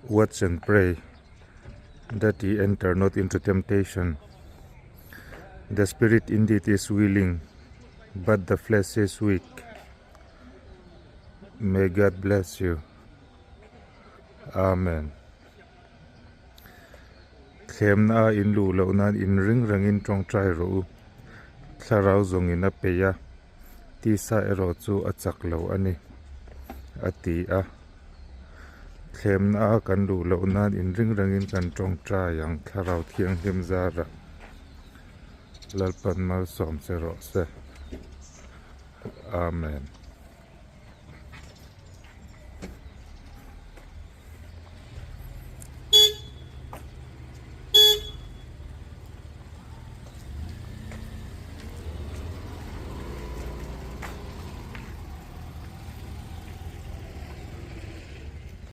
Watch and pray that ye enter not into temptation. The spirit indeed is willing, but the flesh is weak. May God bless you. Amen. Thlemna a in luh loh nan in ring rengin tawngtai rawh u. Thlarau zawngin a peih a, tisa erawh chu a chak lo a ni, a ti a. Thlemna a kan luh loh nan in ring rengin kan tawngtai ang Thlarau Thianghlim zarah. Lalpan malsawm che rawh se. Amen.